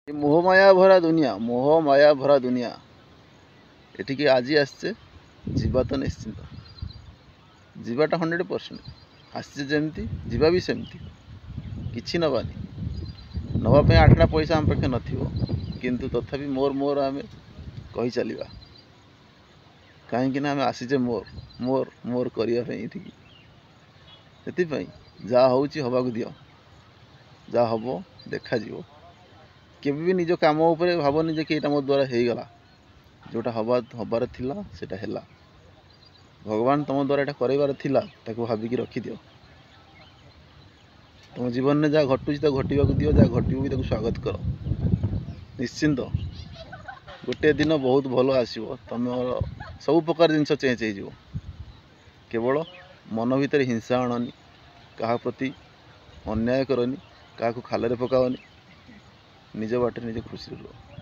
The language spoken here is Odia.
ଏ ମୋହମାୟା ଭରା ଦୁନିଆ, ମୋହମାୟା ଭରା ଦୁନିଆ। ଏଠିକି ଆଜି ଆସିଛେ, ଯିବା ତ ନିଶ୍ଚିନ୍ତ। ଯିବାଟା 100%। ଆସିଛେ ଯେମିତି, ଯିବା ବି ସେମିତି। କିଛି ନେବାନି। ନେବା ପାଇଁ ଆଠଟା ପଇସା ଆମ ପାଖେ ନଥିବ, କିନ୍ତୁ ତଥାପି ମୋର ମୋର ଆମେ କହି ଚାଲିବା, କାହିଁକି ନା ଆମେ ଆସିଛେ ମୋର ମୋର ମୋର କରିବା ପାଇଁ ଏଠିକି। ସେଥିପାଇଁ ଯାହା ହେଉଛି ହେବାକୁ ଦିଅ, ଯାହା ହେବ ଦେଖାଯିବ। କେବେ ବି ନିଜ କାମ ଉପରେ ଭାବନି ଯେ କି ଏଇଟା ମୋ ଦ୍ୱାରା ହେଇଗଲା। ଯେଉଁଟା ହେବାର ଥିଲା ସେଇଟା ହେଲା। ଭଗବାନ ତୁମ ଦ୍ୱାରା ଏଇଟା କରାଇବାର ଥିଲା, ତାକୁ ଭାବିକି ରଖିଦିଅ। ତୁମ ଜୀବନରେ ଯାହା ଘଟୁଛି ତାକୁ ଘଟିବାକୁ ଦିଅ, ଯାହା ଘଟିବ ବି ତାକୁ ସ୍ୱାଗତ କର। ନିଶ୍ଚିନ୍ତ ଗୋଟିଏ ଦିନ ବହୁତ ଭଲ ଆସିବ, ତୁମର ସବୁ ପ୍ରକାର ଜିନିଷ ଚେଞ୍ଜ ହେଇଯିବ। କେବଳ ମନ ଭିତରେ ହିଂସା ଆଣନି, କାହା ପ୍ରତି ଅନ୍ୟାୟ କରନି, କାହାକୁ ଖାଲରେ ପକାଅନି। ନିଜ ବାଟରେ ନିଜେ ଖୁସିରେ ରୁହ।